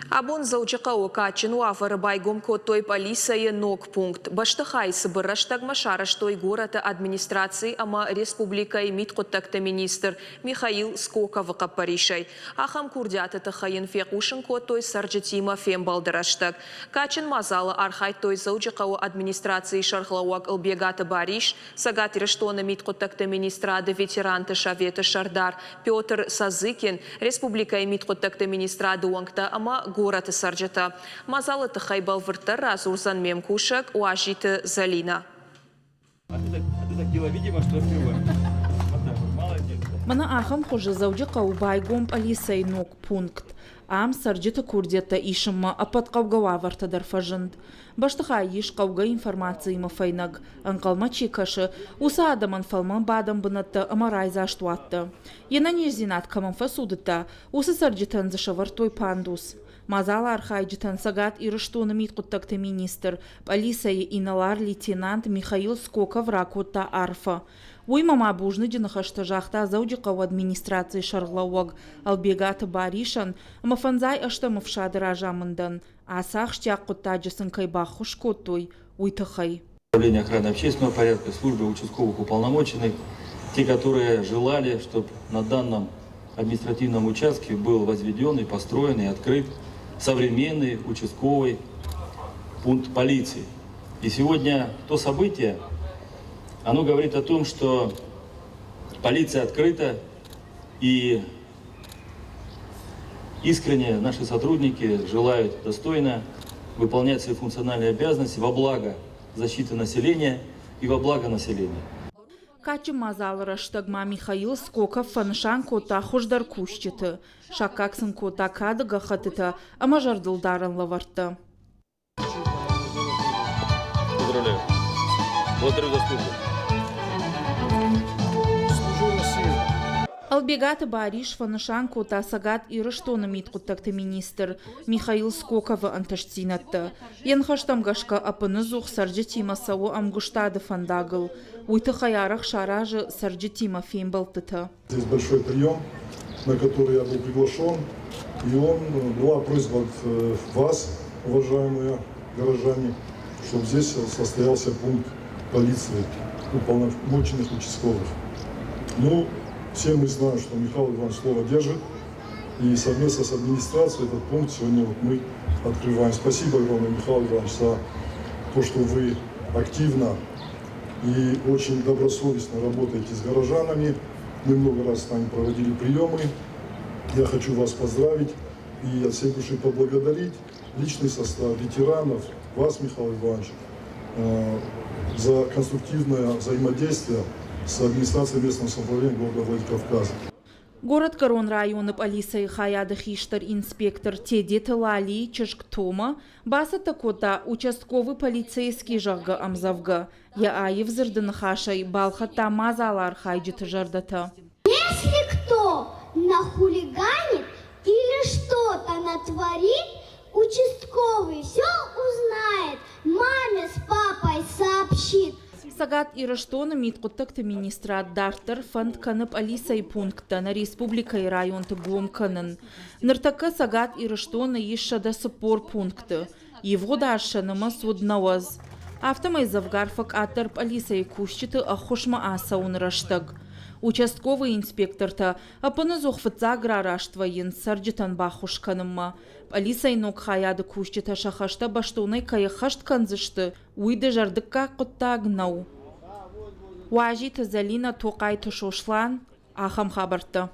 Абон Дзӕуджыхъӕуы кадджын уавӕры байгом кодтой пъӕлицӕйы ног пункт. Бӕстыхай цыбыр рӕстӕгмӕ сарӕзтой горӕты администраци ӕмӕ республикӕйы мидхъуыддӕгты министр Михаил Скоковы хъӕппӕрисӕй. Ахӕм курдиаты тыххӕй йын фехъусын кодтой цӕрджытимӕ фембӕлды рӕстӕг. Кадджын мадзалы архайдтой Дзӕуджыхъӕуы администрацийы сӕргълӕууӕг Ӕлбегаты Барис, Цӕгат Ирыстоны мидхъуыддӕгты министрады ветеранты советы сӕрдар Петр Сазыкин, республикӕйы мидхъуыддӕгты министрады уӕнгтӕ ӕмӕ горӕты цӕрджытӕ. Мадзалы тыххӕй бӕлвырддӕр радзурдзӕн ме мкусӕг Уазиты Зӕлинӕ. Мӕнӕ ахӕм хуызы Дзӕуджыхъӕуы байгом пъӕлицӕйы ног пункт. Ам цӕрджыты курдиӕттӕ исынмӕ ӕппӕт хъӕугӕ уавӕртӕ дӕр фӕзынд. Бӕстыхайы ис хъӕугӕ информациимӕ фӕйнӕг, ӕнхъӕлмӕ чи кӕсы, уыцы адӕмӕн фӕлмӕн бадӕн бынӕттӕ ӕмӕ райдзаст уаттӕ. Йе нӕниздзинад кӕмӕн фӕцудыдта, уыцы цӕрджытӕн дзы сӕвӕрдтой пандус. Мадзалы архайджытӕн Цӕгат Ирыстоны мидхъуыддӕгты министр, пъӕлицӕйы инӕлар-лейтенант Михаил Скоков ракодта арфӕ. Уый ма бузныджы ныхӕстӕ загъта Дзӕуджыхъӕуы администрацийы сӕргълӕууӕг Ӕлбегаты Барисӕн ӕмӕ фӕндзай ӕстӕм ӕфсады разамындӕн, ацы ахсджиаг хъуыддаджы сын кӕй баххуыс кодтой, уый тыххӕй. Управление охраны общественного порядка, службы участковых уполномоченных, те, которые желали, чтобы на данном административном участке был возведен и построен и открыт современный участковый пункт полиции. И сегодня то событие, оно говорит о том, что полиция открыта и искренне наши сотрудники желают достойно выполнять свои функциональные обязанности во благо защиты населения и во благо населения. Кадджын мадзалы рӕстӕг ма Михаил Скоков фӕнысан кодта хуыздӕр кусджыты, саккаг сын кодта кады гӕххӕттытӕ ӕмӕ зӕрдылдарӕн лӕвӕрттӕ. Поздравляю. Благодарю за службу. Служу России. Ӕлбегаты Барис фӕнысан кодта Цӕгат Ирыстоны мидхъуыддӕгты министр Михаил Скоковы ӕнтыстдзинӕдтӕ. Йе ныхӕстӕм гӕсгӕ ӕппыныдзух цӕрджытимӕ цӕуы ӕмгуыстады фӕндагыл. Уый тыххӕй арӕх саразы цӕрджытимӕ фембӕлдтытӕ. Здесь большой прием, на который я был приглашен. И он, была просьба от вас, уважаемые горожане, чтобы здесь состоялся пункт полиции уполномоченных участковых. Ну, все мы знаем, что Михаил Иванович слово держит. И совместно с администрацией этот пункт сегодня вот мы открываем. Спасибо огромное, Михаил Иванович, за то, что вы активно и очень добросовестно работаете с горожанами. Мы много раз с вами проводили приемы. Я хочу вас поздравить и от всей души поблагодарить личный состав ветеранов, вас, Михаил Иванович, за конструктивное взаимодействие с администрацией местного самоуправления города Владикавказа. Горӕтгӕрон районы пъӕлицӕйы хайады хистӕр инспектор Тедеты Лалийы чызг Тома бацӕттӕ кодта участковый полицейский, зӕгъгӕ, ӕмдзӕвгӕ. Йӕ аив дзырды ныхасӕй балхӕдта мадзалы архайджыты зӕрдӕтӕ. Если кто нахулиганит или что-то натворит, участковый все узнает, маме с папой сообщит. Цӕгат Ирыстоны мидхъуыддӕгты министрад дарддӕр фӕнд кӕны пъӕлицӕйы пункттӕ нӕ республикӕйы районты гом кӕнын. Ныртӕккӕ Цӕгат Ирыстоны ис 140 пункты. Ивгъуыд аз сӕ нымӕц уыд 90. Афтӕмӕй дзӕвгар фӕкъаддӕр пъӕлицӕйы кусджыты ӕххуысмӕ ацӕуыны рӕстӕг. Участковый инспектортӕ ӕппынӕдзух фыццаг рараст вӕййынц цӕрджытӕн баххуыс кӕнынмӕ. Пъӕлицӕйы ног хайады кусджытӕ сӕ хӕстӕ бӕстонӕй кӕй ӕххӕст кӕндзысты, уый дызӕрдыггаг хъуыддаг нӕу. Уазиты Зӕлинӕ, Тохъайты Сослан, ахӕм хабӕрттӕ.